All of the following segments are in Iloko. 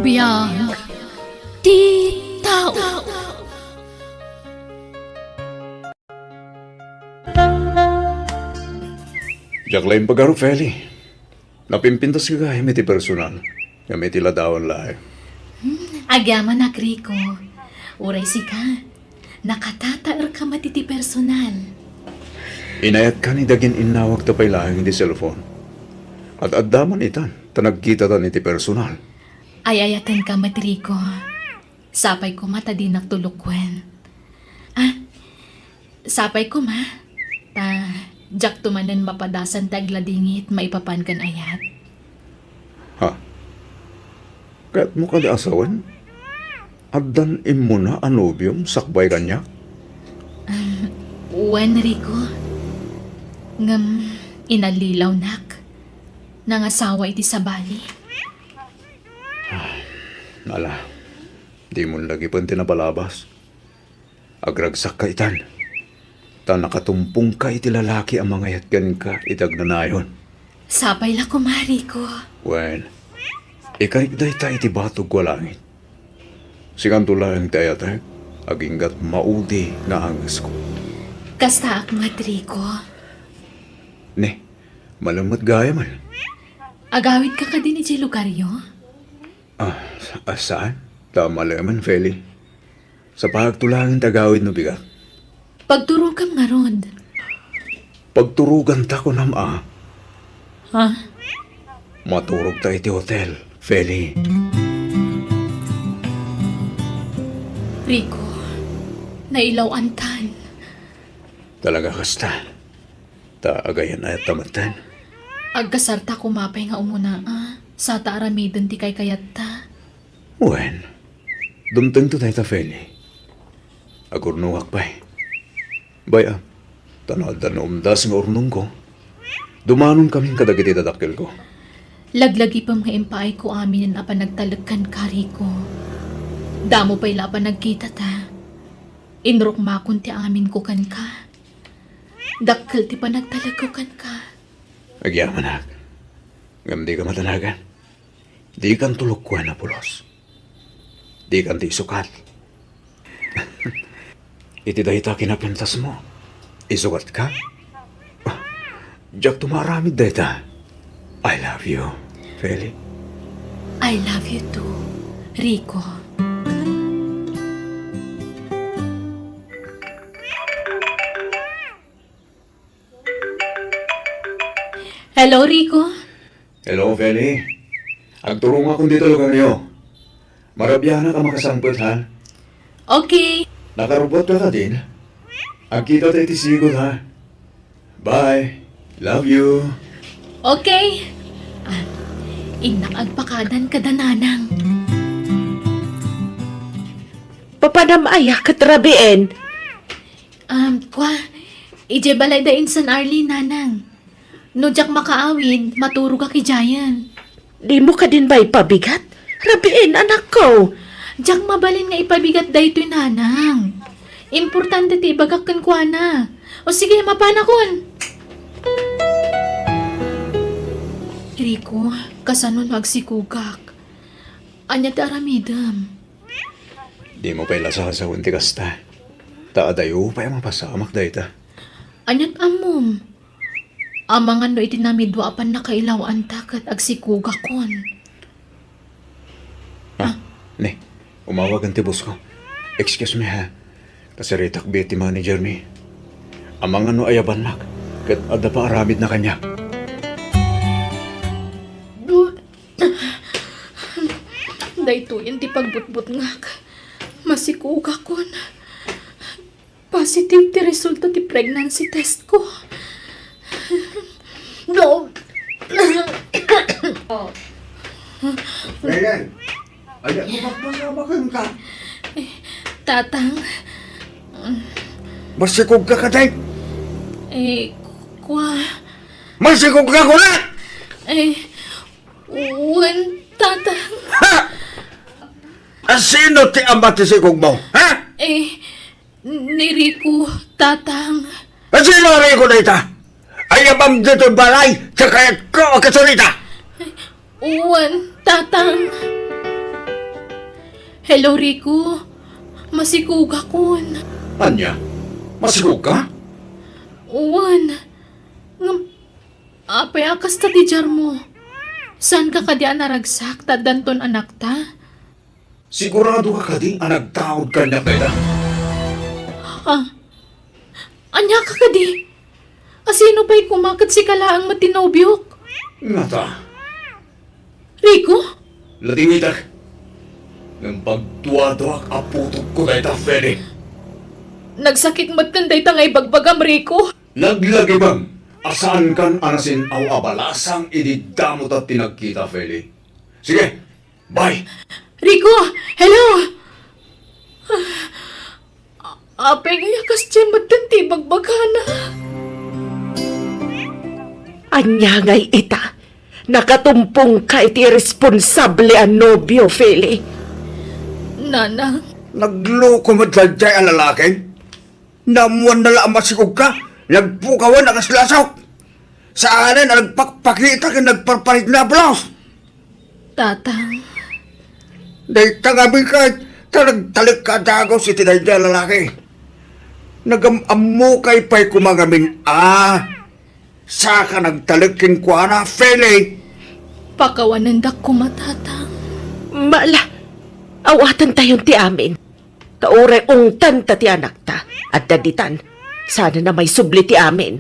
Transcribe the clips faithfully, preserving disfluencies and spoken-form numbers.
Biag ti tao. Diak la impagaro, Feli. Napimpintas gayam iti personal. Ngem iti ladawan laeng. Hmm, agyamanak, Rico. Uray sika. Nakatataerka met iti personal. Inayatkan idi agin-innawagta pay laeng iti cellphone. Ad-adda man itan, ta nagkitatan iti personal. Ay-ayatenka met, Rico. Sapay koma ta dinak tulokuen. Ah, sapay koma. Ta, diakto manen mapadasan ti agladingit maipapan ken ayat. Ha? Kayatmo kadi a sawen? Addan immuna a nobiom sakbay kaniak? Um, wen, Rico. Ngem inallilawnak. Nangasawa iti sabali. Ala, dimon lagipen ti napalabas. Agragsakka itan, ta nakatumpongka iti lalaki a mangayat kenka iti agnanayon. Sapay la koma, Rico. Wen, ikarik dayta iti batogko a langit. Singanto laeng ti ayatek, aginggat maudi nga angesko. Kastaak met, Rico. Ne, malem met gayamen. Agawidka kadin idiay lugaryo? Ah, sa-, ah, saan? Ta malemen, Feli. Sapagto laeng ti agawid no bigat. Pagturogam ngarud. Pagturoganta kunam a. Ha? Maturogta iti hotel, Feli. Rico, nailaw-antan. Talaga kasta. Ta agayan-ayatta metten. Agkasarta koma pay nga umuna, a, sata aramiden ti kaykayatta. Wen, dumtengto dayta, Feli. Agurnongak pay. Bay-am, ta no adda naumdas nga urnongko, dumanonkamin kadagiti dadakkelko. Laglagipem nga impaayko aminen a panagtalek kenka, Rico. Damo pay la a panagkitata. Inrukmakon ti aminko kenka. Dakkel ti panagtalekko kenka. Agyamanak. Ngem dika matanagan. Dikan tulokuen a pulos. Dikan ti isukat. Iti dayta kinapintasmo, isukatka? Diakto maaramid dayta. I love you, Feli. I love you too, Rico. Hello, Rico. Hello, Feli. Agturongakon dita lugaryo. Marabianak a makasangpet, ha? Okay. Nakarupotka kadin? Agkitata iti sigud, ha? Bye. Love you. Okay. Ah, innak agpakadan kada nanang. Papanam aya ket rabiin? Um, kwa, idiay balay da insan Arlene, nanang. No diak makaawid, maturogak idiayen. Dimo kadin maipabigat? Rabiin, anakko. Diak mabalin nga ipabigat daytoy, nanang. Importante ti ibagak kenkuana. O sige, mapanakon. Rico, kasano no agsikogak? Ania ti aramidem? Dimo pay la sasawen ti kasta. Ta adayo pay a mapasamak dayta. Aniat ammom? Amangan no iti namidua a pannakailaw-anta ket agsikogakon. Ah, ne, umawagen ti boss ko. Excuse me, ha. Kasaritak biit ti manager mi. Amangan no ayabannak ket adda paaramidna kaniak. Daytoyen ti pagbutbutngak. Masikogakon. Positive ti resulta ti pregnancy test ko. No. Ryan, ania ti mapasamakenka? Eh, Tatang. Masikogka kadi? Eh, kwa. Masikogka, kuna! Eh, wen, Tatang. Ha? A, sino ti ama ti sikogmo? Ha? Eh, ni Rico, Tatang. A, sino a Rico dayta? Ayabam ditoy balay, ta kayatko a kasarita. Wen, Tatang. Hello, Rico. Masikugakon. Ania? Masikugka? Wen. Ngem, apay a kasta ti diarmo? Saanka kadi a naragsak ta addanton anakta? Sigurado ka kadi a nagtaud kaniak dayta? Ah, ania ka kadi? Asino pay koma ket sika laeng met ti nobiok? Ngata. Rico? Latingitak. Ngem pagduaduak a putotko dayta, Feli. Nagsakit metten dayta nga ibagbagam, Rico. Naglagipem a saankan a nasin-aw a balasang idi damo ta ti nagkita, Feli. Sige, bye. Rico, hello! Apay nga yakas diay metten ti ibagbagana? Ania ngay ita? Nakatumpongka iti irresponsable a nobio, Feli. Nanang. Nagloko met daydiay a lalaki. Naammoanna la a masikugka. Nagpukawan a kas lasok. Saanen a nagpakpakita ken nagparparignabulos. Tatang. Dayta ngamin ket ta nagtalekka a dagus iti daydiay a lalaki. Nagam-ammokay pay koma ngamin a saka nagtalek kenkuana, Feli. Pakawanendak koma, Tatang. Mala, awatentayon ti amin. Ta uray ungtanta ti anakta, adda ditan, saanen a maisubli ti amin.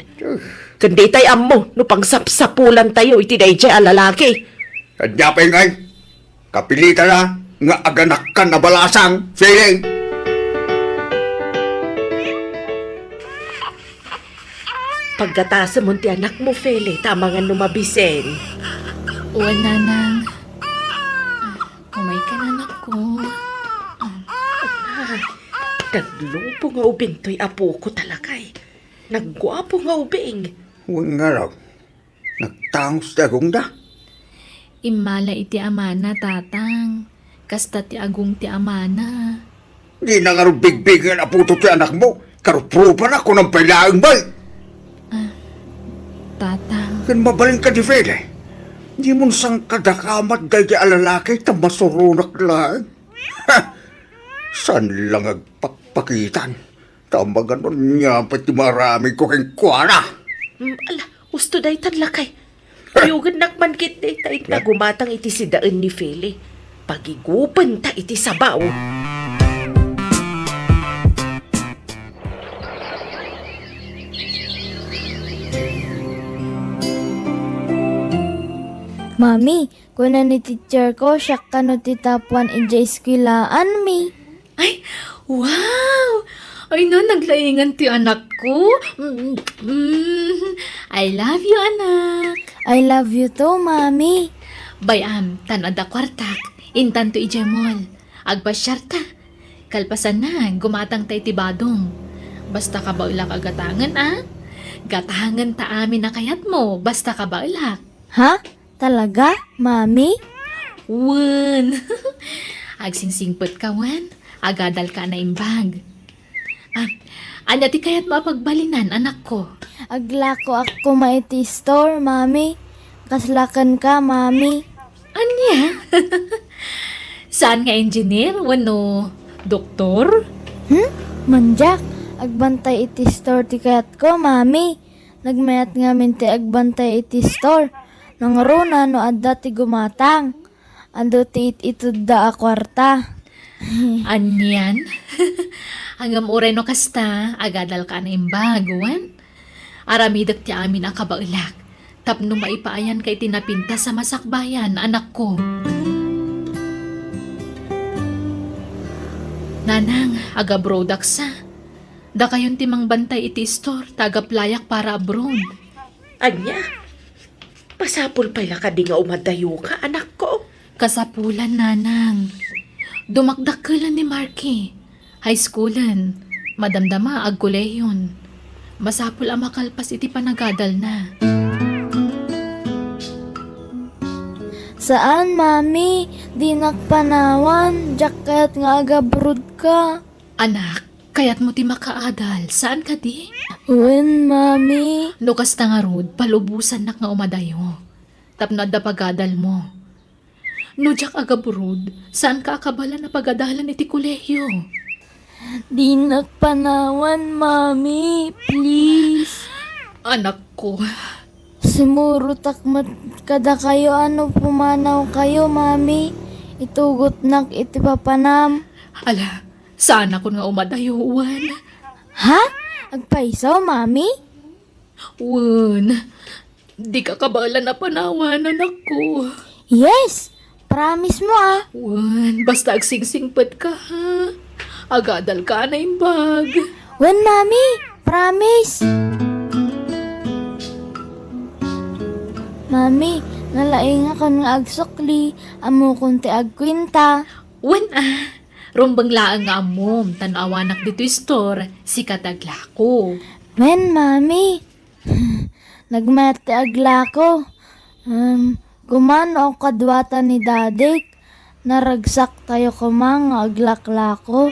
Ken ditay ammo no pangsapsapulantayo iti daydiay a lalaki. Ania pay ngay? Kapilitana nga aganakkan a balasang, Feli. Paggatasemon ti anakmo, Feli, ta amangan no mabisen. Wen, Nanang. Umayka, anakko. Ah, naglupo nga ubing toy apoko, talakay. Nagguapo nga ubing. Wen ngarud, nagtangos ti agongda. Immala iti amana, Tatang. Kasta ti agong ti amana. Dina ngarud bigbigen a puto ti anakmo. Karuprupana, kunam pay laeng, bay. Ah, Tatang. Ken mabalin kadi, Feli. Dimon sangkadakamat daydiay a lalaki ta masuronak laeng. Ha! Saan la nga agpakpakitan? Ta amangan no ania pay ti maaramidko kenkuana. Mm, ala, husto daytan, lakay. Kuyogennak man ketdi ta inta gumatang iti sidaen ni Feli. Pagigupenta iti sabaw. Mami, kuna ni teacher ko, siak kano ti top one idiay eskuelaanmi. Ay, wow! Ay na, naglaingan ti anakko. Mm, mm. I love you, anak. I love you too, Mami. Bay-am, tan adda kuartak. Intanto idiay mall. Agpasiarta. Kalpasanna, gumatangta iti badong. Basta kabaelak a gatangen, a? Gatangenta amin a kayatmo, basta kabaelak. Ha? Talaga, Mami? Wen. Agsingsingpetka wen, agadalka a naimbag. Ah, ania ti kayatmo a pagbalinan, anakko? Aglakoak koma iti store, Mami. Kasla kenka, Mami. Ania? Saan nga engineer wenno doktor? Hmm? Mandiak, agbantay iti store ti kayatko, Mami. Nagmayat ngamin ti agbantay iti store. Nangruna no adda ti gumatang. Adu ti it-itedda a kuarta. Anian? Ngem uray no kasta, agadalka a naimbag, wen? Aramidek ti amin a kabaelak tapno maipaayanka iti napintas a masakbayan, anakko. Nanang, agabroadaksa. Dakayon ti mangbantay iti istor ta agaplayak para abroad. Ania? Masapul pay la kadi nga umadayoka, anakko? Kasapulan, nanang. Dumakdakkelen ni Marky. High schoolen. Madamdama, agkolehion. Masapul a makalpas iti panagadalna. Saan, Mami. Dinak panawan. Diak kayat nga agabroad ka. Anak, kayatmo ti makaadal, saan kadi? Wen, Mami. No kasta ngarud, palubosannak nga umadayo. Tapno adda pagadalmo. No diak agabroad, saanka a kabaelan a pagadalan iti kolehiyo? Dinak panawan, Mami. Please. Anakko. Simurotak met kadakayo a no pumanawkayo, Mami, itugotnak iti papanam. Ala, saanakon nga umadayo, wen? Ha? Agpayso, Mami? Wen, dika kabaelan a panawan, anakko. Yes, promise mo, ah. Wen, basta agsingsingpetka, ha? Agadalka a naimbag. Wen, Mami, promise. Mami, nalaingakon nga agsukli, ammokon ti agkuenta. Wen, ah, rumbeng laeng nga ammom, ta no awanak ditoy store, sika ti aglako. Wen, Mami. Nagmayat ti aglako. Um, kumano a kaduata ni Dadik? Naragsaktayo koma nga aglaklako.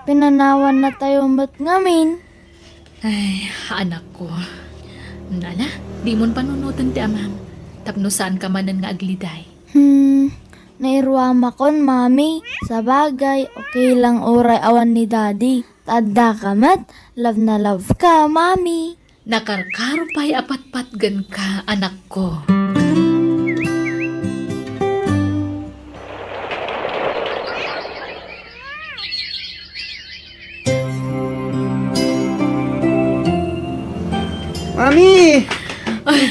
Pinanawannatayo met ngamin. Ay, anakko. Ala, dimon panunoten ti amam. Tapno saanka manen nga agliday. Hmm, nairuamakon, Mami. Sabagay, okay lang uray awan ni Daddy. Ta addaka met, love na love ka, Mami. Nakarkaro pay a patpatgenka, anakko. Mami! Ay,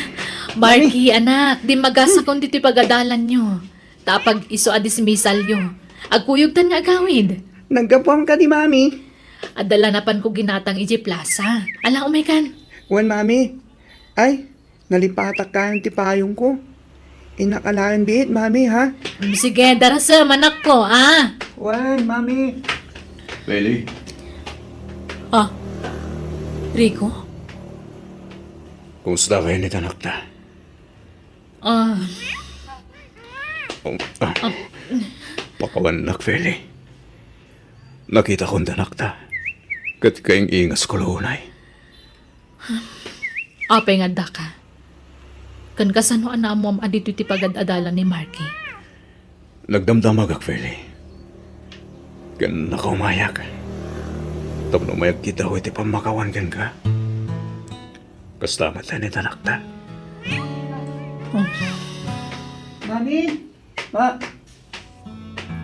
Marky, anak, dimmagasakon ditoy pagadalanyo. Ta apag-isu a dismissalyo. Agkuyogtan nga agawid. Naggapuam kadi, Mami? Adda la napanko ginatang idiay plaza. Ala, umaykan. Wen, Mami. Ay, nalipatak kayon ti payongko. Innak alaen biit, Mami, ha? Mm, sige, darasem, anakko, ah. Wen, Mami. Feli. Ah, Rico? Kumusta kayo ni tanakta? Ah. Oh, ah. Ah. Pakawannak, Feli. Nakitakon tanakta. Ket kaing-ingasko la unay. Apay nga addaka? Ken kasano a naammoam a ditoy ti pagad-adalan ni Marky? Nagdamdamagak, Feli. Ken nakaumayak. Tapno mayagkitayo iti pammakawan kenka. Kasta met laeng ni tanakta. Oh. Mami? Ma-,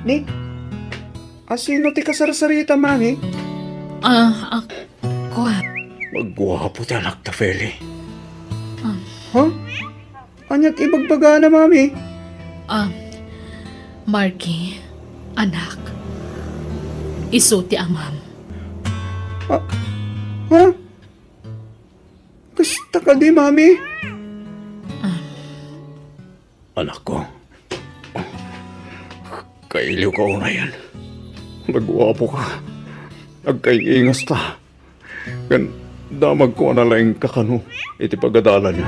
Ni? Asino ti kasarsarita, Mami? Ah, ah, kuan. Magguapo ti anakta, Feli. Ah. Ha? Ania ti ibagbagana, Mami? Ah, Marky, anak, isu ti amam. Ah, ha? Kasta kadi, Mami? Ah. Anakko, kailiwka unayen. Nagguapoka. Agkaing-ingasta. Ken damagko a nalaingka kano iti pagadalanyo.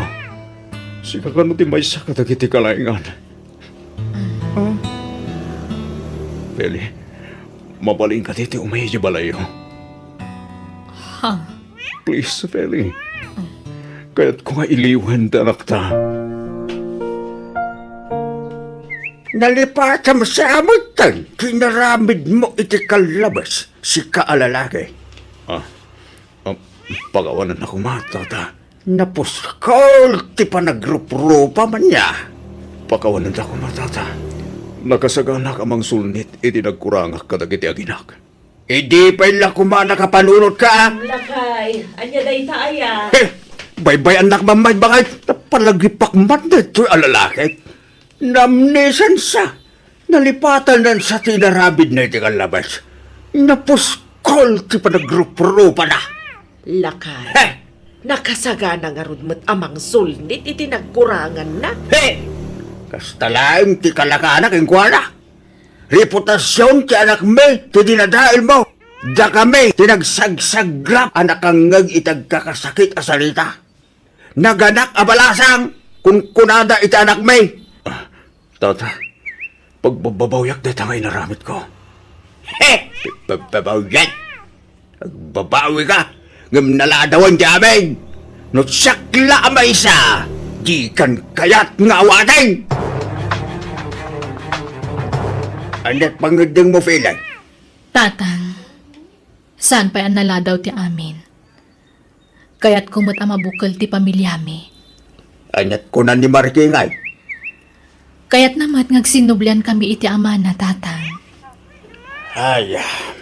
Sika kano ti maysa kadagiti kalaingan. Ah. Feli, mabalinka ti, ti umay idiay balayyo. Ha? Please, Feli. Kayatko nga iliwen ti anakta. Nalipatam sa amutan, kinaramid mo iti kallabas, sika a lalaki. Ah, ah, pakawananna koma, tata. Napuskol ti panagruprupa man ya. Pakawananna koma, tata. Nakasaganak a mangsulnit iti nagkurangak kadagiti aginak. Idi pay la koma nakapanunotka. Lakay, ania dayta aya? Eh, baybay-annak man, baybay, napalagipak man daytoy a lalaki. Namnesansa, nalipatan sa ti inaramidna iti kallabas. Napuskol ti panagruprupada. Lakay, eh, nakasagana ngarud met a mangsulnit iti nagkuranganna. He! Kasta laeng ti kalakana kenkuana. Reputasion ti anakmi ti dinadaelmo. Dakami ti nagsagsagrap a nakangngeg iti agkakasakit a salita. Naganak a balasang, kunkunada iti anakmi. Ah, tata, pagbabawyak dayta nga inaramidko. He! Pagbabawyak? Agbabawika, ngem naladawan ti amin. No siak la a maysa, dikan kayat nga awaten. Ania't pangngeddengmo, Feli? Tatang, saan pay a naladaw ti amin. Kayatko met a mabukel ti pamiliami. Ania't kuna ni Marikingay? Kayatna met nga agsinnubliankami iti amana, Tatang. Ay, ah,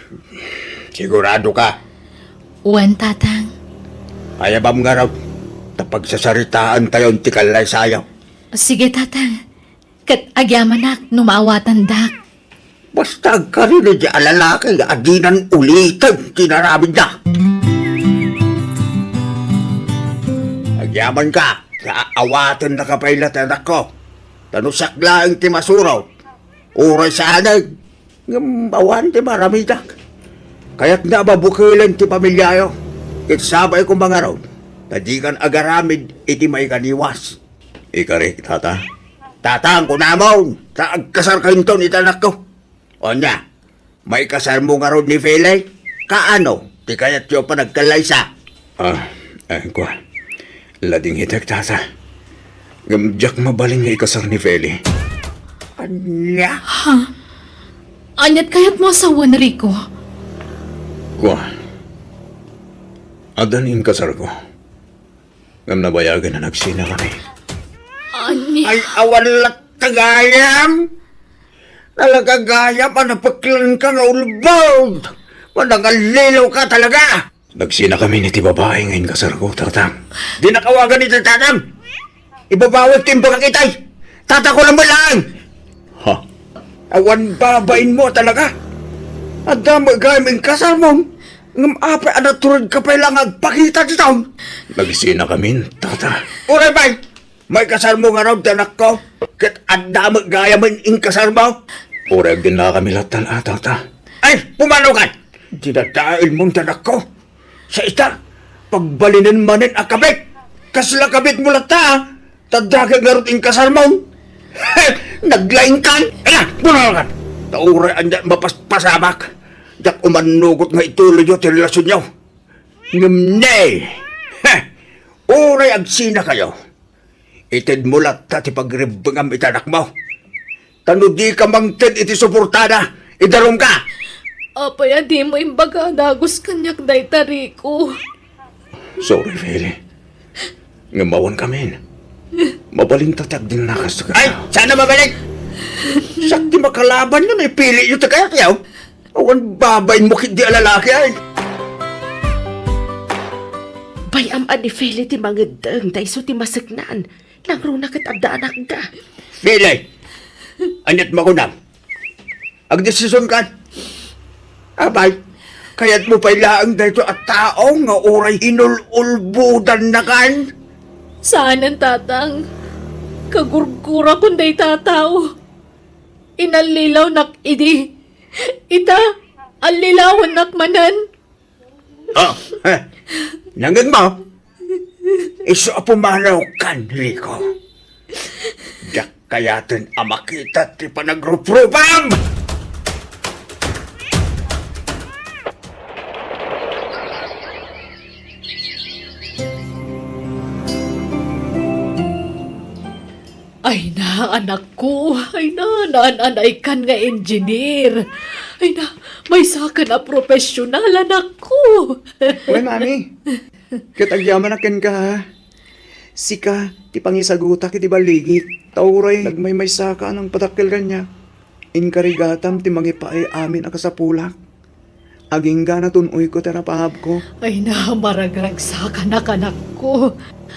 sigurado ka? Wen, Tatang. Ayabam ngarud, ta pagsasaritaantayon ti kallaysayo. Sige, Tatang. Ket agyamanak no maawatandak. Basta agkarina di a lalaki nga dinan uliten ti inaramidna. Agyamanka, ta awatennaka pay la ti anakko. Ta no siak laeng ti masurot, uray saanen, ngem awan ti maaramidak. Kayatna a mabukelen ti pamiliayo. Ket sabay koma ngarud, ta dikan agaramid iti maiganiwas. Ikarik, tata? Tatang, kunamon, ta agkasarka inton iti anakko. Ania, maikasarmo ngarud ni Feli? Kaano ti kayatyo a panagkallaysa? Ah, eh, kua. Ladingitek, tata. Ngem diak mabalin nga ikasar ni Feli. Ania? Ha? Ania't kayatmo a sawen, Rico? Kua. Adda ni inkasarko. Ngem nabayagen a nagsinakami. Ania? Ay, awan latta gayam! Talaga gayam a napeklenka nga ulbod! Manangallilaw ka talaga! Nagsinakami iti babai nga inkasarko, tatang. Dinak awagan iti tatang! Ibabawag ti imbagak itay! Tatako lang laeng! Ha? Awan babainmo talaga! Adda met gayam inkasarmon! Ngem apay a naturedka pay la nga agpakita ditoy? Nagsinakamin, tata. Uray pay! Maikasarmo ngarud ti anakko, ket adda met gayam inkasarmo. Uray agdennakami latta, tata. Ay, pumanaw kan! Dinadaelmon ti anakko. Sa ita, pagbalinen manen a kabit. Kasla kabitmo latta, a. Ta dagiti ngarud inkasarmon. Naglaingkan. Ala, pumanaw kan! Ta uray ania mapaspasamak. Diak umannugot nga ituloyyo ti relasionyo. Ngem ne! Heh! Uray agsinakayo, itedmo latta ti pagribbengam iti anakmo. Ta no dika mangted iti suportana, idarumka! Apay a dimo imbaga a dagus kaniak dayta, Rico? Sorry, Feli. Ngem awankamin. Mabalinta ti agdinnakas. Ay, saan a mabalik? Siak ti makalabanyo no ipiliyo ti kayatyo. Awan babainmo ketdi a lalaki, ay. Bay-am a ni Feli ti mangeddeng ta isu ti maseknan. Nangruna ket adda anakda. Feli! Ania't makunam? Agdesisionkan? Apay, kayatmo pay laeng daytoy a tao nga uray inul-ulbodannakan? Saanen, tatang. Kagurgurakon dayta a tao. Inallilawnak idi. Ita, allilawennak manen. Oh, eh, nangngegmo? Isu a pumanaw kan, Rico. Diak kayaten a makita ti panagruprubam! Ay na, anakko. Ay na, naan-anaykan nga engineer. Ay na, maysakan a profesional, anakko. Wen, Mami. Ket agyamanak kenka, ha? Sika ti pangisagutak iti balligik. Ta uray nagmaymaysaka a nangpadakkel kaniak. Inkarigatam ti mangipaay amin a kasapulak. Agingga natun-oyko ti napaabko. Ay na, maragragsakanak, anakko.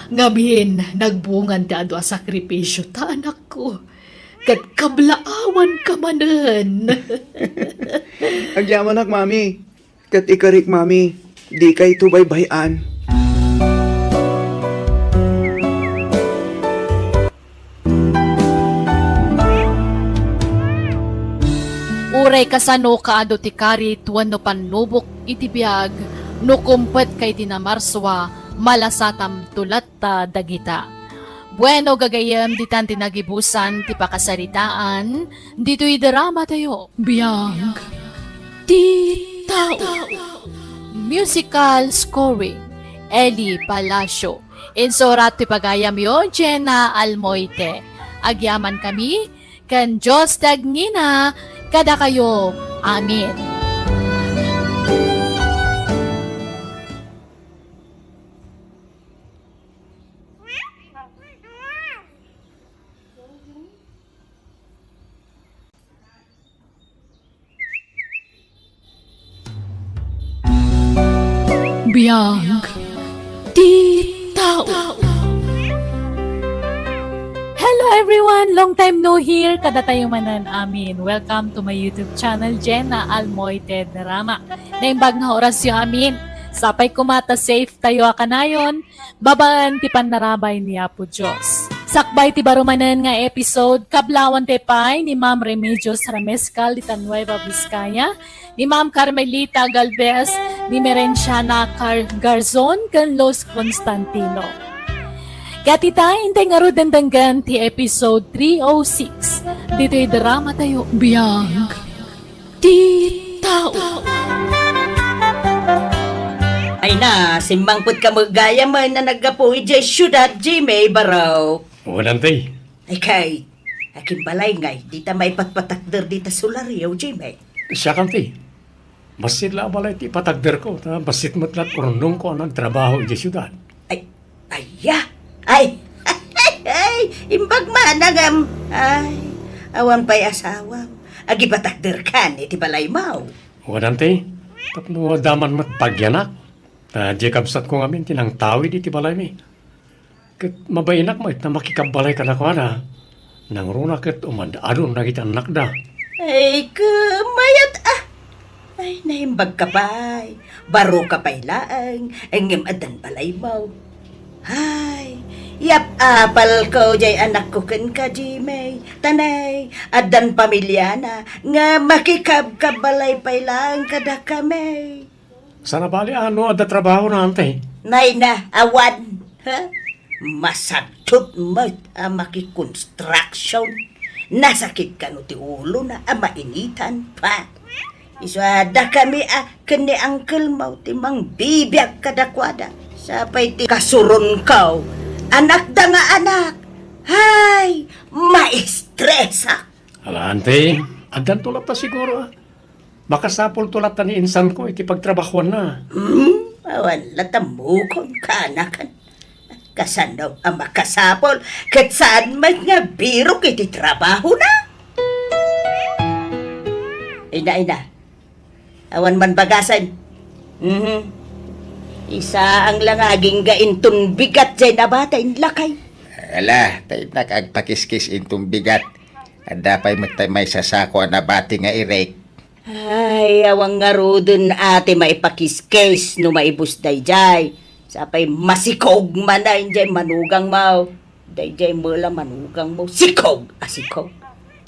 Ngamin, nagbungan ti adu a sakripisiota, anakko. Ket kablaawanka manen. Agyamanak, Mami. Ket ikarik, Mami, dikayto baybay-an. Uray kasano kaadu ti karit wenno pannubok iti biag, no kumpet ka iti namarsua, malasatamto latta dagita. Bueno, gagayyem, ditan ti nagibusan ti pakasaritaan ditoy dramatayo. Biag ti tao. Musical scoring, Eli Palacio. Insurat ti pagayamyo, Jenna Almoite. Agyamankami ken Dios ti agngina kadakayo amin. Biag ti tao. Hello everyone! Long time no hear! Kadatayo manen amin. Welcome to my YouTube channel, Jenna Almoite Drama. Naimbag nga orasyo amin. Sapay koma ta safe tayo a kanayon, babaen ti pannarabay ni Apo Dios. Sakbay ti baro manen nga episode, kablawante pay ni Ma'am Remedios Ramescal dita Nueva Vizcaya, ni Ma'am Carmelita Galvez, ni Merenciana Car-, Garzon, ken Los Constantino. Ket ita, intay ngarud denggen ti episode three oh six. Ditoy drama tayo, Biag ti Tao. Ay na, simmangpet ka met gayam a naggapu idiay siudad, Jimmy Barok. Wen, anti. Ay kay, akin balay ngay, dita maipatpatakder dita solaryo, Jimmy. Siak, anti. Bassit la a balay ti ipatagderko, ta bassit met la ti urnongko a nagtrabaho idiay siudad. Ay, aya? Ay, ay, imbag man, agam. Ay, awan pay asawam. Agipatagderkan iti balaymaw. Wen, anti, tapno adda man met bagianak. Ta diay kabsatko ngamin ti nangtawid iti balaymi. Ket mabainak met a makikabbalay kadakuada. Nangruna ket umad-adon dagiti annakda. Ay, ket mayat a. Ay, naimbag ka pay. Baro ka pay laeng, ngem addan balaymo. Ay, yap-apalko diay anakko kenka, Jimmy. Tanay, addan pamiliana nga makikabkabbalay pay laeng kadakami. Saan a bali a no adda trabahona, anti? Nay na, awan. Ha? Masagtut met a makikonstruction. Nasakit kano ti ulona a mainitan pa. Isu a dakami a ken ni uncle mo ti mangbibiag kadakuada. Sapay ti kasuronko, anakda nga anak. Hay, maestresak. Ala, anti, addanto latta siguro, a. Makasapulto latta ni insanko iti pagtrabahuanna. Hmm, awan latta mukon kanakan. Kasano a makasapul ket saan met nga birok iti trabahona? Ina, ina. Awan man bagasen. Mhm. Isaang la nga agingga inton bigat diay nabati inlakay. Ala, ta innak agpakiskis inton bigat. Adda pay met tay maysa sako a nabati nga irek. Ay, awan ngaruden a ti maipakiskis no maibus daydiay. Sapay masikog manen diay manugangmo. Daydiay met la manugangmo, sikog a sikog.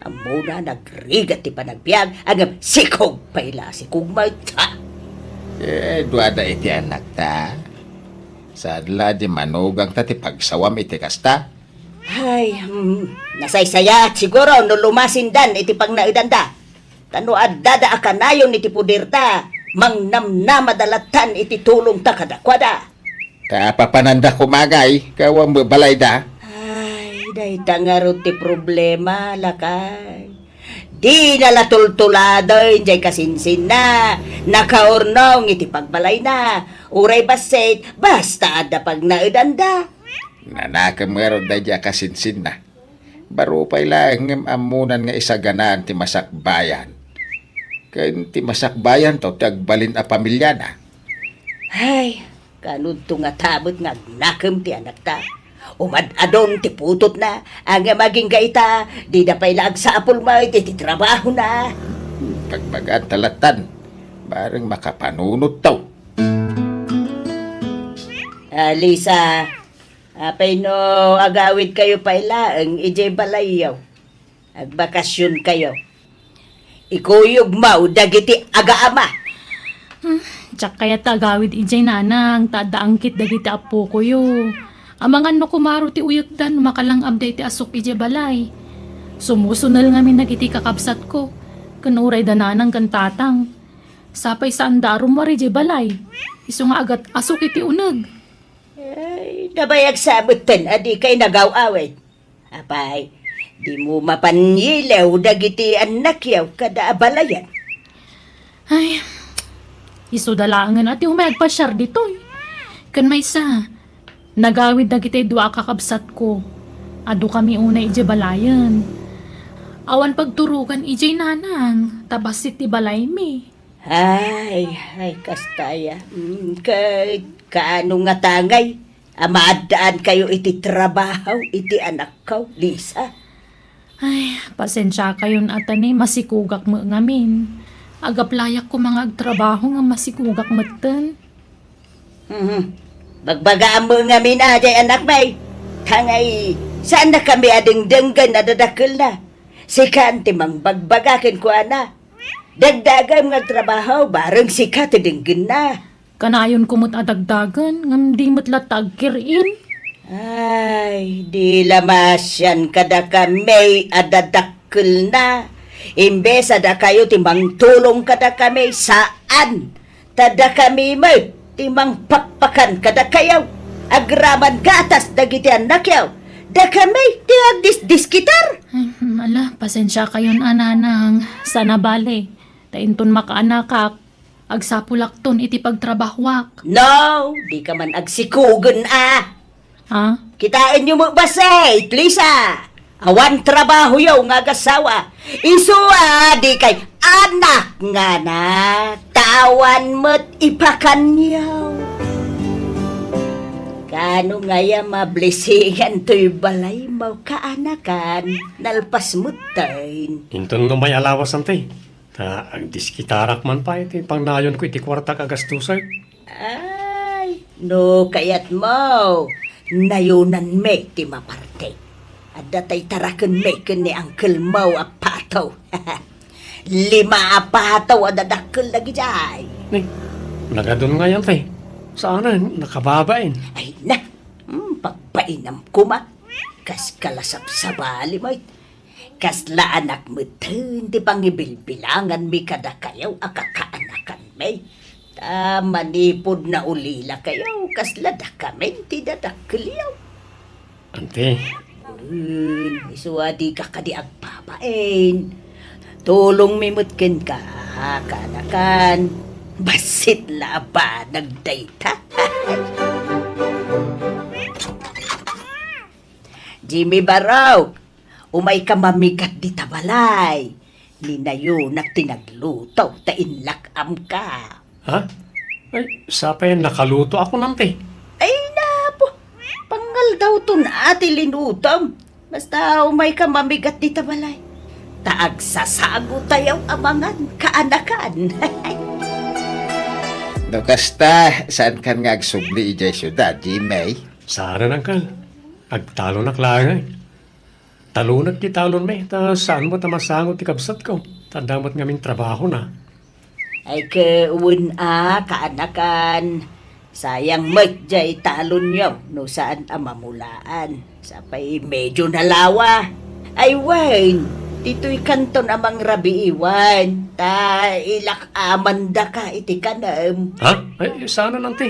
Ammona, nagrigat ti panagbiag, ngem sikog pay la a sikog met. Ha? Eh, duada iti anakta. Saan la di manugangta ti pagsawam iti kasta? Ay, hmm, nasaysayat siguro no lumasindan iti pangnaedanda. Ta no addada a kanayon iti puderda, mangnamnamada lattan iti tulongta kadakuada. Ta apapananda koma ngay, ket awan met balayda. Ay, dayta ngarud ti problema, lakay. Dina la tultuladen diay kasinsinna, nakaurnong iti pagbalayna. Uray bassit, basta adda pagnaedanda. Nanakem ngarud daydiay a kasinsinna. Baro pay laeng ngem ammonan nga isaganaan ti masakbayan. Ken ti masakbayanto ti agbalin a pamiliana. Ay, kanudto ngata met nga agnakem ti anakta. Umad-adon ti putotna, ngem agingga ita, dida pay la agsapul met iti trabahona. Pagbagaan ta lattan, bareng makapanunotto. Alisa, apay no agawidkayo pay laeng idiay balayyo? Agbakasionkayo. Ikuyogmo dagiti agaama. Hmm, diak kayat ta agawid idiay, nanang, ta adda angkit dagiti appokoyo. Amangan no kumaro ti uyekda no makalang-abda iti asuk idiay balay. Sumusunel ngamin dagiti kakabsatko, ken uray da nanang ken tatang. Sapay saanda a rummuar idiay balay. Isu nga agat-asuk iti uneg. Ay, nabayag sa metten a dikay nagaw-awid. Apay, Dimo mapan ngilew dagiti annakyaw kada a balayan. Ay, isu da laengen a ti umay agpasiar ditoy. Ken maysa, nagawid dagiti dua a kakabsatko. Adu kami unay idiay balayen. Awan pagturogan idiay nanang, ta bassit ti balaymi. Ay, ay, kasta aya. Mm, ket kaano nga tangay a maaddaan kayo iti trabaho iti anakko, Lisa? Ay, pasensia kayon a ta ni masikugak met ngamin. Agaplayak koma nga agtrabaho nga masikugak metten. Mhm. Bagbagaam met ngamin a, jay anak, may. Tangay, saan na kami a dengdenggen a dadakkelna? Sikan ti mangbagbaga kenkuana. Dagdagem nga agtrabaho, bareng sika ti denggenna. Kanayonko met a dagdagen, ngem di met latta agkir-in. Ay, di la maasian kadakami a dadakkelna. Imbes a dakayo ti mangtulong kadakami, saan. Ta dakami met ti mangpakpakan kadakayo. Agraman gatas dagiti annakyo. Dakami ti agdisdiskitar. Ay, ala, pasensia kayon a, nanang. Saan a bale. Ta inton makaanakak, agsapulakton iti pagtrabahuak. No, dika man agsikugen a. Ha? Kitaenyo met bassit, Lisa. Awan trabahoyo nga agasawa. Isu a dikay anak nga anak. Ta awan met ipakanyo. Kaano ngaya mablisingan toy balaymo, kaanakan? Nalpas metten. Inton no may alawas, anti. Ta agdiskitarak man pay ti pangnayonko iti kuartak a gastusek. Ay, no kayatmo, nayonanmi ti maparte. Adda tay tarakenmi ken ni angkelmo a Pato. Lima a Pato a dadakkel dagidiay. Ni, nagadun ngayon, te. Saanen, nakababain. Ay na, hmm, pagbainam koma. Kas kalasapsabali mo. Kasla anak metten ti pangibilbilanganmi kadakayo a kakaanakanmi. Ta manipud naulilakayo, kasla dakamin ti dadakkelyo. Anti. Wen, isu a dika kadi agbabain. Tulongmi met kenka, kaanakan. Bassit la a banag dayta. Jimmy Barok, umayka mamigat dita balay. Ni nayonak ti nagluto ta inlak-amka. Ha? Ay, sapay nakaluto ako, nanti. Ay, napo. Pangaldawton a ti linutom. Basta umayka mamigat dita balay. Ta agsasago tayo a mangan, kaanakan. No kasta, saan kan nga agsubli idiay siudad, Jimmy? Saan, angkel. Agtalonak laeng, ay. Talonek ti talonmi, ta saan met a masango ti kabsatko, ta adda met ngamin trabahona. Ay, ket wen a, kaanakan, sayang met jay talonyo no saan a mamulaan. Sapay medio nalawa. Ay, wen, ditoy kanton a mangrabii, wen, ta ilak-amandaka iti kanem. Ha? Ay, saan, anti.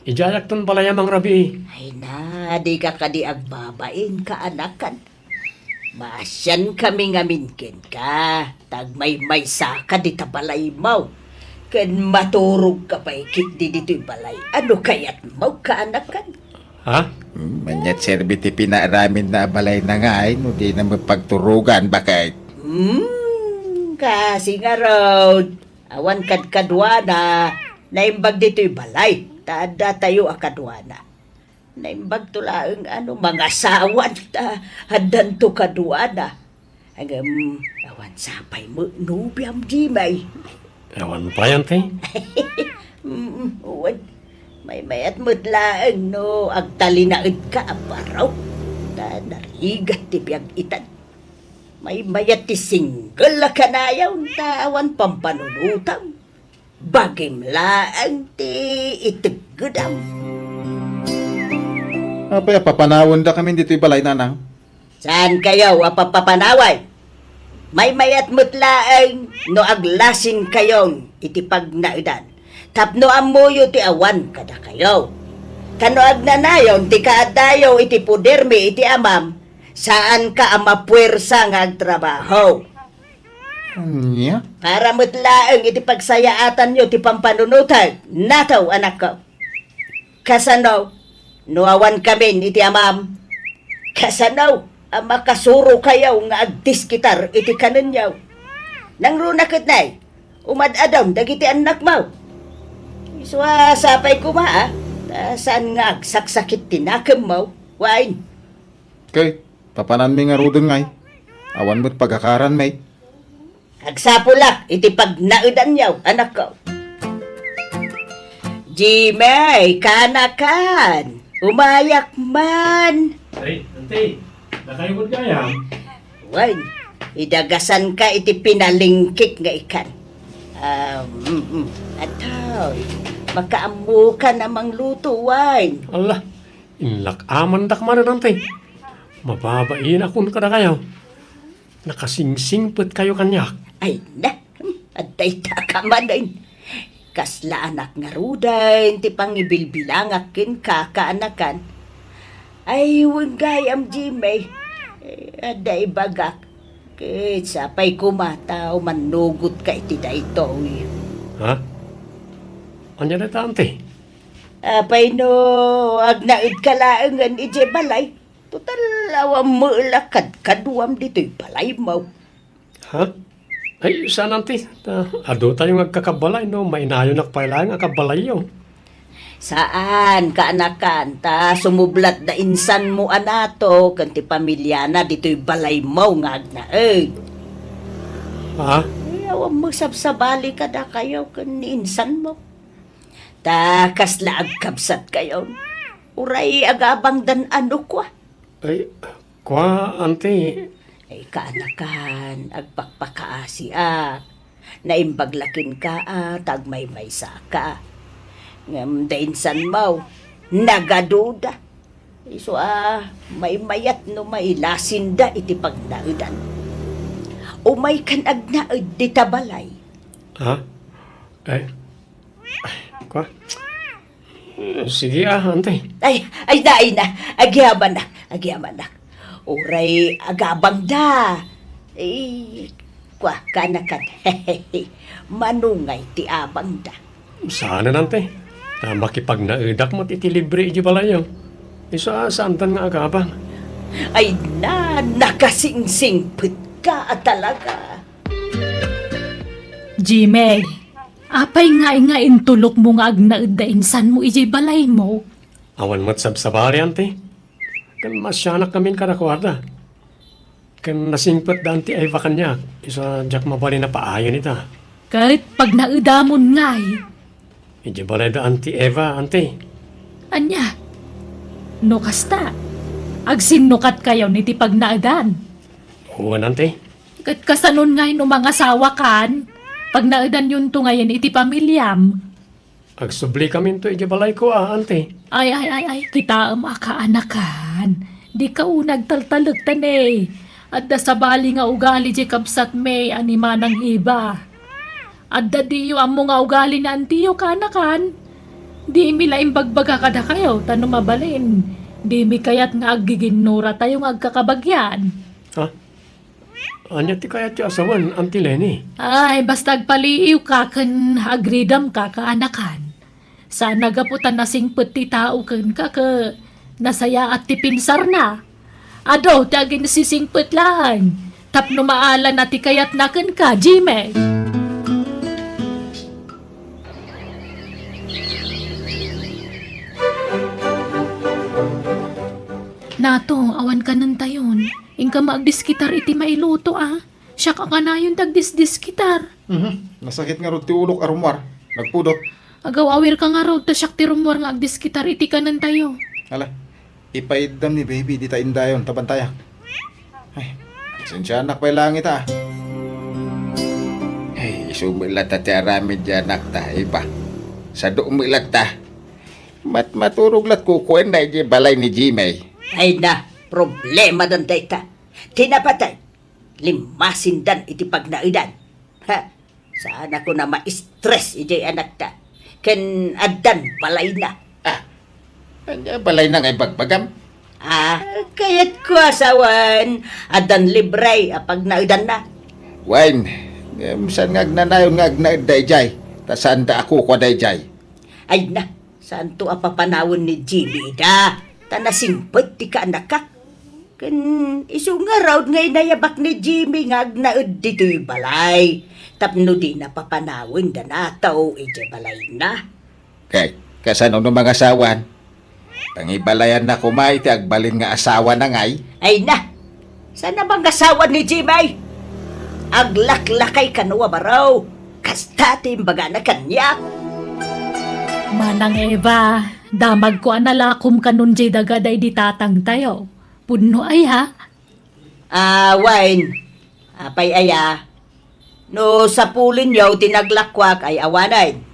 Idiayakton balay a mangrabii. Ay na, dika kadi agbabain, kaanakan. Maasiankami ngamin kenka, ta agmaymaysaka dita balaymo. Ken maturogka pay ketdi ditoy balay. Ano kayatmo, kaanakan? Ha? Hmm, ania ti serbi ti pinaaraminna a balayna ngay no dina met pagturogan, baket? Hmm, kasi ngarud, awan kadkaduana, naimbag ditoy balay, ta adda tayo a kaduana. Naimbagto laeng a no mangasawan ta addanto kaduana. Ngem awan sapay met nobiam, Jimmy. Awan pay, anti? Mm, wen. Maymayat met laeng no agtalinaedka a Barok. Ta narigat ti biag itan. Maymayat ti single a kanayon ta awan pampanunotam. Bagim laeng ti iteggedam. Apay a papanawendakamin ditoy balay, nanang? Saankayo a papapanaway? Maymayat met laeng no aglasinkayon iti pagnaedan tapno ammoyo ti awan kadakayo. Ta no agnanayon ti kaaddayo iti podermi iti Amam, Saanka a mapuersa nga agtrabaho. Ania? Para met laeng iti pagsayaatanyo ti pampanunotek. Nato, anakko. Kasano no awan kamin iti amam? Kasano a makasurokayo nga agdiskitar iti kanenyo? Nangruna ket nay, umad-adom dagiti annakmo. Isu a sapay koma, a, ta saan nga agsaksakit ti nakemmo, wen? Ket papananmi ngaruden ngay, awan met pagakaranmi. Agsapulak iti pagnaedanyo, anakko. Jimmy, kanakan, umayak man. Ay, ante, nakayo met gayam? Wen, idagasanka iti pinalingkik nga ikan. Ah, mm, mm. Atoy, makaammokan a mangluto, wen. Ala, inlak-amandak manen, ante. Mababainakon kadakayo. Nakasingsingpetkayo kaniak. Ay, na, hmm, adda ita ka manen. Kasla anak ngaruden ti pangibilbilangak kenka, kaanakan. Ay, wen gayam, Jimmy. Eh, adda ibagak. Ket sapay koma ta umannugotka iti daytoy. Ha? Ania dayta, ante? Apay no agnaedka laengen idiay balay? Total, awan met la kadkaduam ditoy balaymo. Ha? Ay, saan, ante. Ta, adu tayo nga agkakabalay, no? Mainayonak pay laeng a kabalayyo. Saan, kaanakan, ta sumublat da insanmo a nato ken ti pamiliana ditoy balaymo nga agnaed. Ha? Ay, awan met sabsabali kadakayo ken ni insanmo. Ta kasla agkabsatkayo. Uray agabangdan a no kua. Ay, kua, ante. Ay, kaanakan, agpakpakaasiak. Naimbag la kenka a ta agmaymaysaka. Ngem da insanmo, nagaduda. Isu a maymayat no mailasinda iti pagnaedan. Umaykan agnaed dita balay. Ha? Ay, kua? Sige, a, ante. Ay, ay na, ay na. Agyamanak, agyamanak. Uray agabangda. Eh, kua, kaanakan. Manungay ti abangda. Saanen, ante. Ta makipagnaedak met iti libre idiay balayyo. Isu a saandan nga agabang. Ay na, nakasingsingpetka a talaga. Jimmy, apay ngay nga intulokmo nga agnaed da insanmo idiay balaymo? Awan met sabsabali, ante. Ken masianakkamin kadakuada. Ken nasingpet da Auntie Eva kaniak, isu a diak mabalin a paayen ita. Ket pagnaedamon ngay. Idiay balay da Auntie Eva, ante. Ania? No kasta, agsinnukatkayon iti pagnaedan. Wen, ante. Ket kasanon ngay no mangasawakan? Pagnaedanyonto ngayen iti pamiliam. Agsublikaminto idiay balayko a, ante. Ay, ay, ay, ay, kitaem a kaanakan. Dika unay agtaltalekta ne. Adda sabali nga ugali diay kabsatmi a ni Manang Eva. Adda diyo ammo nga ugali ni antiyo, kaanakan. Dimi la imbagbaga kadakayo, ta no mabalin, dimi kayat nga aggiginnuratayo nga agkakabagian. Ha? Ania ti kayatyo a sawen, Auntie Leni? Ay, basta agpaliiwka ken agridamka, kaanakan. Saan a gapu ta nasingpet ti tao kenka ket nasayaat ti pinsarna. Adu ti aginsisingpet laeng tapno maalana ti kayatna kenka, Jimmy. Nato, awan kanentayon. Inka maagdiskitar iti mailuto, a. Siak a kanayon ti agdisdiskitar. Mhm. Nasakit ngarud ti ulok a rummuar. Nagpudot. Agaw-awirka ngarud ta siak ti rummuar nga agdiskitar iti kanentayo. Ala, ipaiddam ni baby dita indayon ta bantayak. Ay, pasensianak pay laeng ita. Ay, isu met latta ti aramid ti anakta, Eva. Sadu met latta. Matmaturog lat kukuenna idiay balay ni Jimmy. Ay na, problema danta ita. Ti napatay, limmasindan iti pagnaedan. Ha? Saan a kuna ma-stress idiay anakta. Ken addan balayna. Ah, ania balayna nga ibagbagam? Ah, kayatko a sawen, addan libre a pagnaedanna. Wen, ngem saan nga agnanayon nga agnaed daydiay, ta saanda a kukua daydiay. Ay na, saanto a papanawen ni Jimmy ida, ta nasingpet ti kaanakak. Ken isu ngarud nga inayabak ni Jimmy nga agnaed ditoy balay, tapno dina papanawen da nato idiay balayna. Kay, kasano no mangasawan? Pangibalayanna koma iti agbalin nga asawana ngay? Ay na! Saan a mangasawa ni Jimmy? Aglaklakay kano a baro. Kasta ti imbagana kaniak. Manang Eva, damagko a nalakom kanon diay daga daydi tatangtayo. Pudno aya? Ah, wen. Apay aya? No sapulenyo ti naglakuak ay awanen.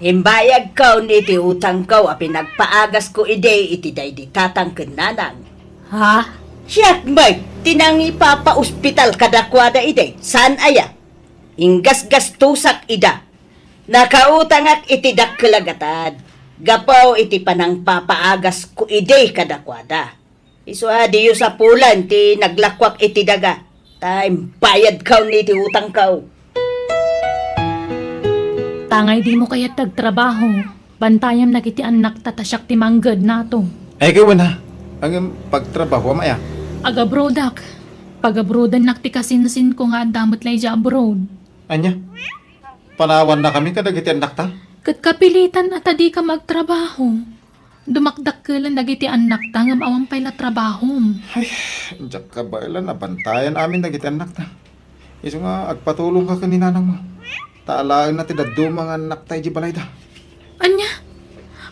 Imbayadkon iti utangko a pinagpaagasko idi iti daydi tatang ken nanang. Ha? Siak met ti nangipapaospital kadakuada idi. Saan aya? Inggasgastosak ida. Nakautangak iti dakkel a gatad gapu iti panangpapaagasko idi kadakuada. Isu a diyo sapulen ti naglakuak iti daga, ta imbayadkaw ni ti utangkaw. Tangay dimo kayat ti agtrabaho, bantayam dagiti annakta ta siak ti mangged nato. Ay, kay wen a. Ngem pagtrabahoam aya? Agabroadak. Pagabroadannak ti kasinsinko nga adda met la idiay abroad. Ania? Panawannakami kadagiti annakta? Ket kapilitan a ta dika agtrabaho. Dumakdakkelen dagiti annakta ngem awan pay la trabahom. Ay, diak kabaelan a bantayan amin dagiti annakta. Isu nga agpatulongka ken ni nanangmo. Ta alaenna ti dadduma nga annakta idiay balayda. Ania?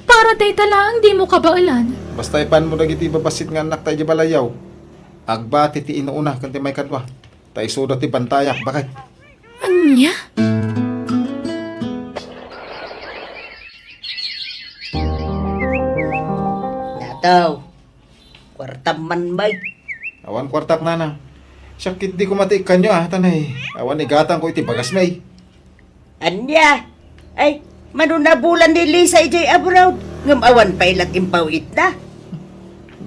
Para dayta laeng dimo kabaelan? Basta ipanmo dagiti babassit nga annakta idiay balayyo. Agbati ti inuna ken ti maikadua. Ta isuda ti bantayak, baket. Ania? Nataw, kuartam man, Mike. Awan kuartak, nana. Siak ketdi koma ti ikkanyo, a, tanay. Awan igatangko iti bagasmi. Ania? Ay, mano nabulan ni Lisa idiay abroad, ngem awan pay la ti impaw-itna.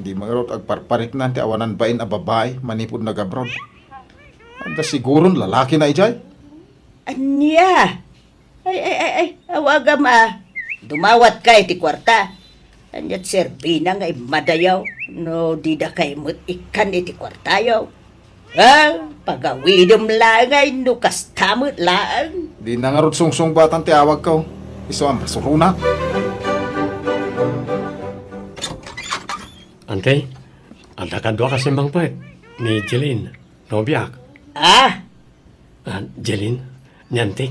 Di mangarud agparpariknan ti awanan bain a babai manipud nag-abroad. Adda siguron lalakina idiay. Ania? Ay, ay, ay, ay, awagam a. Dumawatka iti kuarta. Ania't serbina nga immadayo no didakay met ikkan iti kuartayo? Ah, pagawidem laeng ay no kasta met laeng. Di na ngarud sungsungbatan ti awagko. Isu a masuruna. Ante, adda kadua kasi mangpet ni Jeline, nobiak. Ah? Ah, Jeline, ni Ante.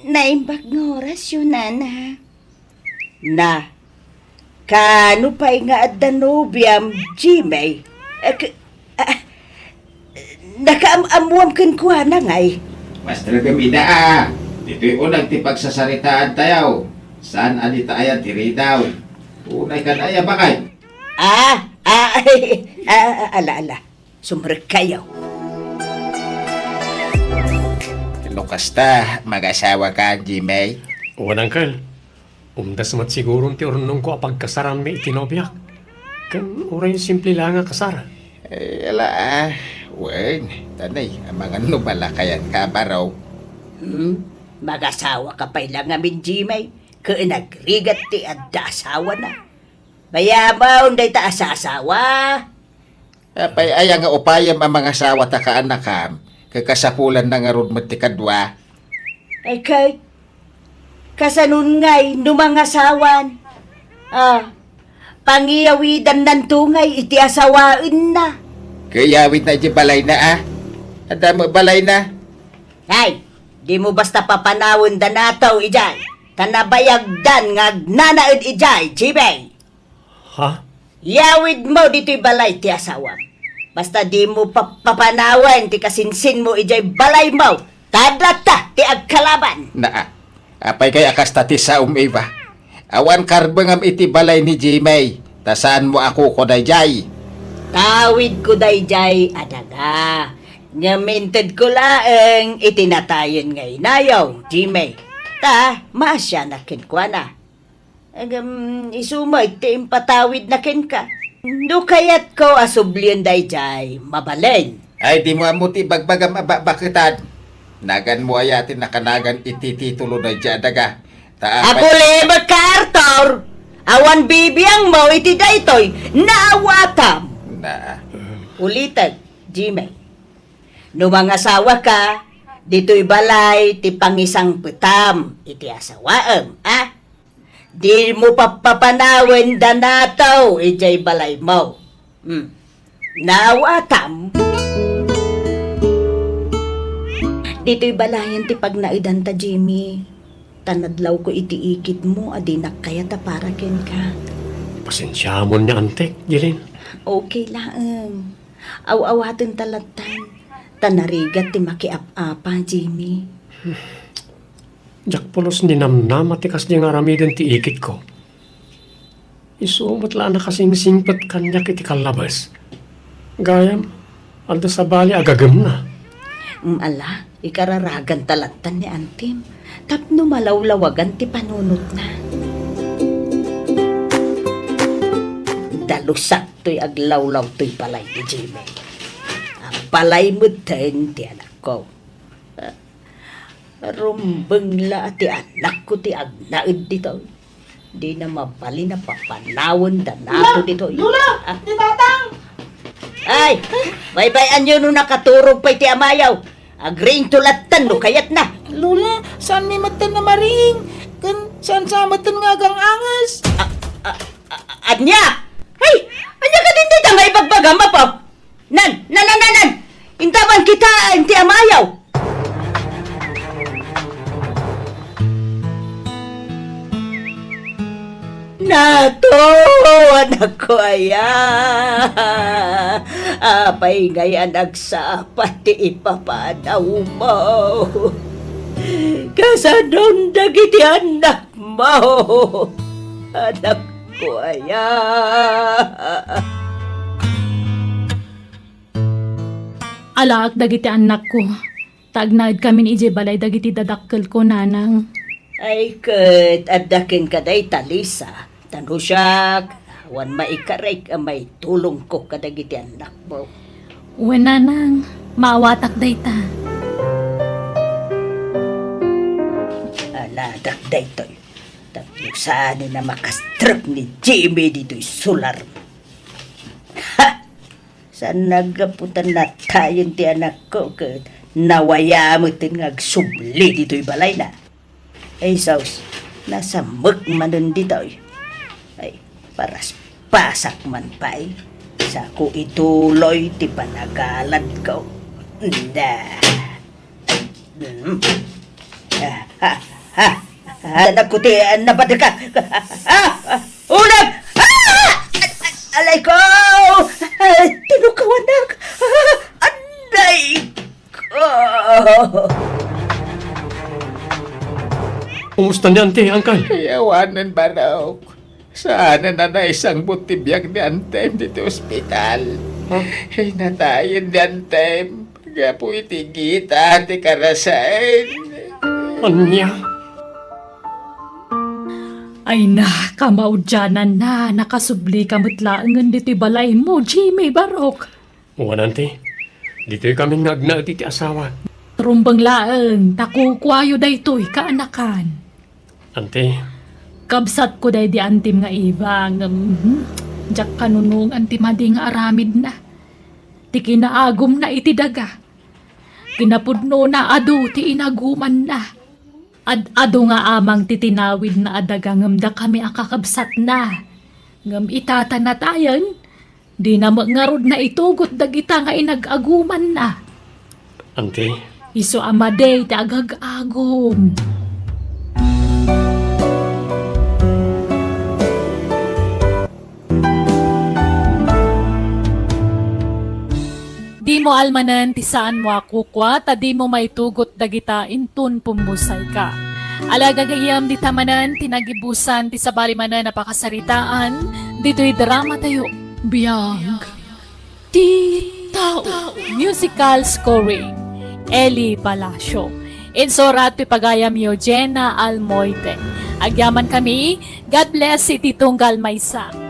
Naimbag nga orasyo, nana. Na, kano pay nga adda nobiam, Jimmy? Eh, k-, ah, nakaam-ammoam kenkuana ngay? Maestra Gamida, ah. Ditoy uneg ti pagsasaritaantayo. Saan a dita aya ti ridaw? Unay kan aya, bakay? Ah, ah, ah, ah, ala, ala. Sumrekkayo. No kasta, magasawaka, Jimmy? Wen, uncle. Umdas met siguron ti urnongko a pagkasaranmi iti nobiak. Ken uray simple la nga kasar. Eh, ala, ah. Wen, tanay, amangan no malakayan ka, baro. Hmm? Magasawaka pay la ngamin, Jimmy. Ken agrigat ti adda asawana. Bayamon dayta a sasawa. Apay aya nga upayem a mangasawa ta kaanakam, ket kasapulanna ngarud met ti kadua? Ay, ket, kasanon ngay no mangasawan? Ah, pangiyawidannanto ngay iti asawaenna. Ket iyawidna iti balayna, a? Adda met balayna? Ay, dimo basta papanawen da nato idiay, ta nabayagdan nga agnanaed idiay, Jimmy. Ha? Yawidmo ditoy balay ti asawam. Basta dimo pap-, papanawen ti kasinsinmo idiay balaymo, ta adda latta ti agkalaban. Naa, apay kay a kasta ti saom, Eva? Awan karbengam iti balay ni Jimmy, ta saanmo a kukua daydiay. Tawidko daydiay a daga, ngem intedko laeng iti natayen nga inayo, Jimmy. Ta maasianak kenkuana. Ngem isu met ti impatawidna kenka. No kayatko a sublien daydiay, mabalin. Ay, dimo ammo ti ibagbagam a bakbaketan. Naganmo aya ti nakanagan iti titulo daydiay a daga? Ta apay— Aguli met ka, Arthur! Awan bibiangmo iti daytoy, naawatam! Na. Ulitek, Jimmy. No mangasawaka, ditoy balay ti pangisangpetam iti asawaem, a? Dimo pappapanawen da nato idiay balaymo. Hmm. Naawatam? Ditoy balayen ti pagnaedanta, Jimmy. Ta nadlawko iti ikitmo a dinak kayat a para kenka. Pasensiamon ni Antek, Jeline. Okay laeng. Aw-awaten ta lattan. Ta narigat ti makiap-apa, Jimmy. Diak pulos ninamnama ti kasdi nga aramiden ti ikitko. Isu met la a nakasingsingpet kaniak iti kallabes. Gayam, adda sabali a gagemna. Mm, ala, ikararagan ta lattan ni Antim tapno malawlawagan ti panunotna. Dalusak toy aglawlaw toy balay ni Jimmy. A balay metten ti anakko. Rumbeng la a ti anakko ti agnaed ditoy. Dina mabalin a papanawen da nato ditoy. Lola! Ah. Ti tatang! Ay! Baybay-anyo no nakaturog pay ti amayo. Agriingto lattan no kayatna. Lola, saanmi metten a mariing. Ken saan sa metten nga agang-anges. Ah, ah, ah, ania? Ay! Ania kadin dayta nga ibagbagam, Apo? Nan, nan, nan, nan, nan! Intaban kita, inti amayaw! Nato, anakko aya! Apay ngay a nagsapa ti ipapanawmo? Kasanon dagiti anak mo, anakko aya. Alaek dagiti annakko, ta agnaedkamin idiay balay dagiti dadakkelko, nanang. Ay, ket adda kenka dayta, Lisa. Ta no siak, awan maikarek a maitulongko kadagiti annakmo. Wen, nanang, maawatak dayta. Aladak daytoy. Tapno saanen a makastrek ni Jimmy ditoy solar. Ha! Saan naggapu ta natayen ti anakko ket nawaya metten nga agsubli ditoy balayna. Ay, sus, nasamek manen ditoy. Ay, paraspasak man pay. Sako ituloy ti panagaladko. Nda. Mm. Ah, ah, ah, ah, anak ko ti, ah, napadaka. Ah, ah, ulag! Ah! Alay ko! Ah, tinukaw, anak! Ah, anay ko! Kumusta ni Auntie, Uncle? Ay, awanen, Barok. Saanen a naisangput ti biag ni Antem ditoy ospital. Huh? Ay, natayen ni Antem gapu iti gita ti karasaen. Ania? Ay na, kamaudiananna, nakasublika met laengen ditoy balaymo, Jimmy Barok. Wen, Auntie, ditoy kami nga agnaed iti asawa. Rumbeng laeng, ta kukuayo daytoy kaanakan. Auntie. Kabsatko daydi Antim nga Eva, ngem, hmm, diak kanunongan ti madi nga aramidna. Ti kinaagumna iti daga. Kinapudnona adu ti inagumanna. Ad-adu nga amang ti tinawidna a daga ngem dakami a kakabsatna. Ngem ita ta natayen, dina met ngarud naitugot dagita nga inag-agumanna. Auntie? Isu a madi ti agag-agum. Dimo almanen ti saanmo a kukua, ta dimo maitugot dagita inton pummusayka. Ala, gagayyem, dita manen ti nagibusan ti sabali manen a pakasaritaan ditoy dramatayo. Biag ti tao. Musical scoring, Eli Palacio. Insurat ti pagayamyo, Jenna Almoite. Agyamankami. God bless iti tunggal maysa.